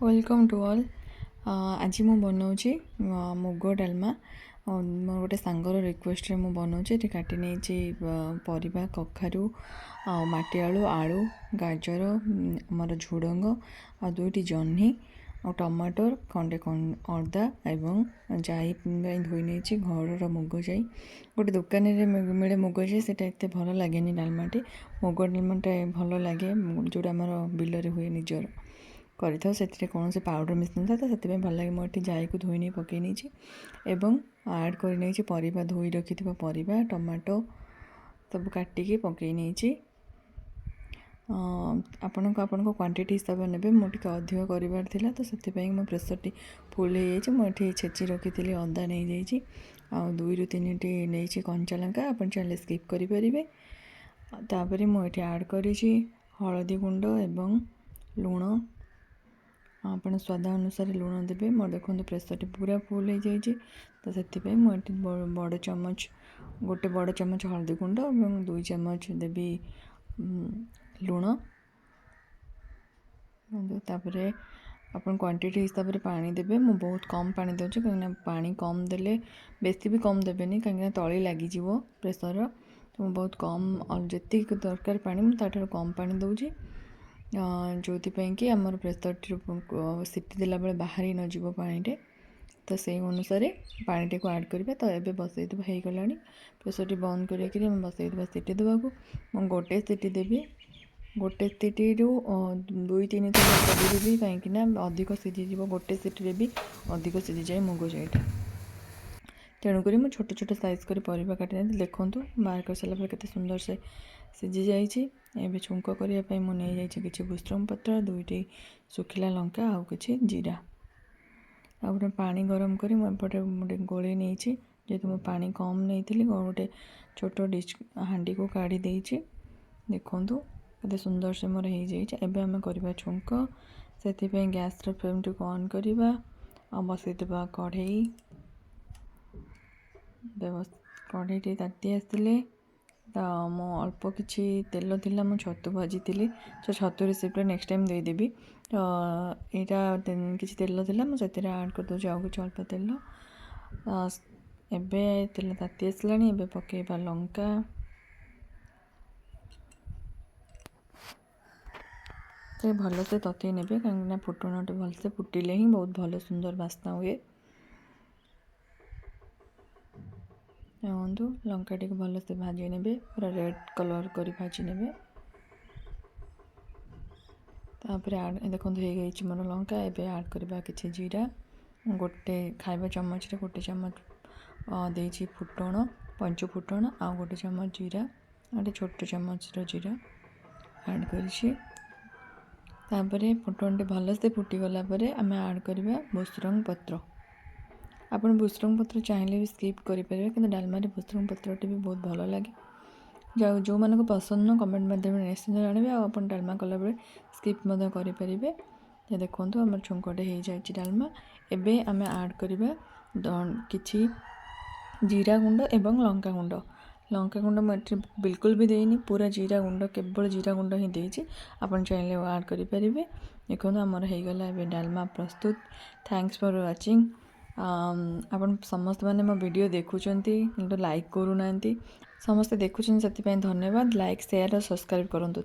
Welcome to all. ଆଜି ମୁଁ ବନାଉଛି ମୁଗ ଡାଲମା। ମୋର ଗୋଟେ ସାଙ୍ଗର ରିକ୍ୱେଷ୍ଟରେ ମୁଁ ବନାଉଛି। ଏଠି କାଟି ନେଇଛି ପରିବା, କଖାରୁ ଆଉ ମାଟି ଆଳୁ, ଆଳୁ, ଗାଜର, ଆମର ଝୁଡ଼ଙ୍ଗ ଆଉ ଦୁଇଟି ଜହ୍ନି ଆଉ ଟମାଟର, ଖଣ୍ଡେ ଅଦା ଏବଂ ଜାଇ ପାଇଁ ଧୋଇ ନେଇଛି ଘରର ମୁଗ ଜାଇ। ଗୋଟେ ଦୋକାନରେ ମିଳେ ମୁଗ ଜାଇ, ସେଇଟା ଏତେ ଭଲ ଲାଗେନି ଡାଲମାଟି। ମୁଗ ଡାଲମାଟା ଭଲ ଲାଗେ, ଯେଉଁଟା ଆମର ବିଲରେ ହୁଏ, ନିଜର କରିଥାଉ, ସେଥିରେ କୌଣସି ପାଉଡ଼ର ମିଶିନଥାଏ, ତ ସେଥିପାଇଁ ଭଲ ଲାଗେ। ମୁଁ ଏଠି ଜାଇକୁ ଧୋଇ ନେଇ ପକାଇ ନେଇଛି ଏବଂ ଆଡ଼୍ କରିନେଇଛି ପରିବା, ଧୋଇ ରଖିଥିବା ପରିବା, ଟମାଟୋ ସବୁ କାଟିକି ପକାଇ ନେଇଛି। ଆପଣଙ୍କ ଆପଣଙ୍କ କ୍ୱାଣ୍ଟିଟି ହିସାବରେ ନେବେ। ମୁଁ ଟିକେ ଅଧିକ କରିବାର ଥିଲା, ତ ସେଥିପାଇଁ ମୋ ପ୍ରେସରଟି ଫୁଲ୍ ହେଇଯାଇଛି। ମୁଁ ଏଠି ଛେଚି ରଖିଥିଲି ଅଦା ନେଇଯାଇଛି ଆଉ ଦୁଇରୁ ତିନିଟି ନେଇଛି କଞ୍ଚା ଲଙ୍କା। ଆପଣ ଚାହିଁଲେ ସ୍କିପ୍ କରିପାରିବେ। ତାପରେ ମୁଁ ଏଠି ଆଡ଼୍ କରିଛି ହଳଦୀ ଗୁଣ୍ଡ ଏବଂ ଲୁଣ। ଆପଣ ସ୍ୱାଦ ଅନୁସାରେ ଲୁଣ ଦେବେ। ମୋର ଦେଖନ୍ତୁ ପ୍ରେସରଟି ପୁରା ଫୁଲ୍ ହେଇଯାଇଛି, ତ ସେଥିପାଇଁ ମୁଁ ଏଠି ବଡ଼ ଚାମଚ, ଗୋଟେ ବଡ଼ ଚାମଚ ହଳଦୀ ଗୁଣ୍ଡ ଏବଂ 2 ଚାମଚ ଦେବି ଲୁଣ। ତାପରେ ଆପଣ କ୍ୱାଣ୍ଟିଟି ହିସାବରେ ପାଣି ଦେବେ। ମୁଁ ବହୁତ କମ୍ ପାଣି ଦେଉଛି, କାହିଁକିନା ପାଣି କମ୍ ଦେଲେ, ବେଶୀ ବି କମ୍ ଦେବେନି, କାହିଁକିନା ତଳେ ଲାଗିଯିବ ପ୍ରେସର। ତ ମୁଁ ବହୁତ କମ୍, ଯେତିକି ଦରକାର ପାଣି ମୁଁ ତା'ଠାରୁ କମ୍ ପାଣି ଦେଉଛି, ଯେଉଁଥିପାଇଁ କି ଆମର ପ୍ରେସରଟିରୁ ସିଟି ଦେଲାବେଳେ ବାହାରି ନଯିବ ପାଣିଟେ। ତ ସେଇ ଅନୁସାରେ ପାଣିଟିକୁ ଆଡ଼୍ କରିବା। ତ ଏବେ ବସେଇଦେବା, ହେଇଗଲାଣି। ପ୍ରେସରଟି ବନ୍ଦ କରିକିରି ଆମେ ବସେଇଦେବା ସିଟି ଦେବାକୁ। ମୁଁ ଗୋଟେ ସିଟି ଦେବି। ଗୋଟେ ସିଟିରୁ 2-3 ଥର କରିଦେବି, କାହିଁକିନା ଅଧିକ ସିଝିଯିବ। ଗୋଟେ ସିଟିରେ ବି ଅଧିକ ସିଝିଯାଏ ମୁଗ ଜାଇଟା। ତେଣୁକରି ମୁଁ ଛୋଟ ଛୋଟ ସାଇଜ୍ କରି ପରିବା କାଟି ନେଇଥିଲି। ଦେଖନ୍ତୁ, ବାହାର କରିସାରିଲା ପରେ କେତେ ସୁନ୍ଦର ସେ ସିଝି ଯାଇଛି। ଏବେ ଛୁଙ୍କ କରିବା ପାଇଁ ମୁଁ ନେଇଯାଇଛି କିଛି ଭୃସଙ୍ଗ ପତ୍ର, ଦୁଇଟି ଶୁଖିଲା ଲଙ୍କା ଆଉ କିଛି ଜିରା। ଆଉ ଗୋଟେ ପାଣି ଗରମ କରି ମୁଁ ଏପଟେ ଗୋଟେ ଗୋଳେଇ ନେଇଛି। ଯେହେତୁ ମୁଁ ପାଣି କମ୍ ନେଇଥିଲି, ଗୋଟେ ଛୋଟ ଡିଶ୍ ହାଣ୍ଡିକୁ କାଢ଼ି ଦେଇଛି। ଦେଖନ୍ତୁ କେତେ ସୁନ୍ଦର ସେ ମୋର ହେଇଯାଇଛି। ଏବେ ଆମେ କରିବା ଛୁଙ୍କ। ସେଥିପାଇଁ ଗ୍ୟାସ୍ର ଫ୍ଲେମ୍ଟିକୁ ଅନ୍ କରିବା ଆଉ ବସେଇଦେବା କଢ଼େଇ। କଢ଼େଇଟି ତାତି ଆସିଲେ, ତ ମୁଁ ଅଳ୍ପ କିଛି ତେଲ ଥିଲା, ମୁଁ ଛତୁ ଭାଜିଥିଲି। ତ ଛତୁ ରେସିପିଟା ନେକ୍ସଟ ଟାଇମ୍ ଦେଇଦେବି। ତ ଏଇଟା କିଛି ତେଲ ଥିଲା, ମୁଁ ସେଥିରେ ଆଡ଼୍ କରିଦେଉଛି ଆଉ କିଛି ଅଳ୍ପ ତେଲ। ଏବେ ତେଲ ତାତି ଆସିଲାଣି। ଏବେ ପକାଇବା ଲଙ୍କା। ସେ ଭଲସେ ତତେଇ ନେବେ, କାହିଁକିନା ଫୁଟଣଟି ଭଲସେ ଫୁଟିଲେ ହିଁ ବହୁତ ଭଲ ସୁନ୍ଦର ବାସ୍ନା ହୁଏ। ଦେଖନ୍ତୁ, ଲଙ୍କାଟିକୁ ଭଲସେ ଭାଜି ନେବେ, ପୁରା ରେଡ଼୍ କଲର୍ କରି ଭାଜି ନେବେ। ତାପରେ ଆଡ଼୍, ଦେଖନ୍ତୁ ହେଇଯାଇଛି ମୋର ଲଙ୍କା। ଏବେ ଆଡ଼୍ କରିବା କିଛି ଜିରା। ଗୋଟେ ଖାଇବା ଚାମଚରେ ଗୋଟେ ଚାମଚ ଦେଇଛି ଫୁଟଣ, ପଞ୍ଚ ଫୁଟଣ, ଆଉ ଗୋଟେ ଚାମଚ ଜିରା, ଗୋଟେ ଛୋଟ ଚାମଚର ଜିରା ଆଡ଼୍ କରିଛି। ତାପରେ ଫୁଟଣଟି ଭଲସେ ଫୁଟିଗଲା ପରେ ଆମେ ଆଡ଼୍ କରିବା ଭୃସଙ୍ଗ ପତ୍ର। ଆପଣ ଭୃସଙ୍ଗ ପତ୍ର ଚାହିଁଲେ ବି ସ୍କିପ୍ କରିପାରିବେ, କିନ୍ତୁ ଡାଲମାରେ ଭୃସଙ୍ଗ ପତ୍ରଟି ବି ବହୁତ ଭଲ ଲାଗେ। ଯେଉଁମାନଙ୍କୁ ପସନ୍ଦ ନୁହଁ, କମେଣ୍ଟ ମାଧ୍ୟମରେ ନିଶ୍ଚିନ୍ତ ଜଣାଇବେ। ଆଉ ଆପଣ ଡାଲମା କଲାବେଳେ ସ୍କିପ୍ ମଧ୍ୟ କରିପାରିବେ। ଦେଖନ୍ତୁ, ଆମର ଛୁଙ୍କଟେ ହେଇଯାଇଛି ଡାଲମା। ଏବେ ଆମେ ଆଡ଼୍ କରିବା କିଛି ଜିରା ଗୁଣ୍ଡ ଏବଂ ଲଙ୍କା ଗୁଣ୍ଡ। ଲଙ୍କା ଗୁଣ୍ଡ ମୁଁ ଏଠି ବିଲକୁଲ ବି ଦେଇନି, ପୁରା ଜିରା ଗୁଣ୍ଡ, କେବଳ ଜିରା ଗୁଣ୍ଡ ହିଁ ଦେଇଛି। ଆପଣ ଚାହିଁଲେ ଆଡ଼୍ କରିପାରିବେ। ଦେଖନ୍ତୁ, ଆମର ହେଇଗଲା ଏବେ ଡାଲମା ପ୍ରସ୍ତୁତ। Thanks for watching. ଆପଣ ସମସ୍ତେ ମାନେ ମୋ ଭିଡ଼ିଓ ଦେଖୁଛନ୍ତି କିନ୍ତୁ ଲାଇକ୍ କରୁନାହାନ୍ତି। ସମସ୍ତେ ଦେଖୁଛନ୍ତି, ସେଥିପାଇଁ ଧନ୍ୟବାଦ। ଲାଇକ୍, ସେୟାର ଆଉ ସବସ୍କ୍ରାଇବ୍ କରନ୍ତୁ।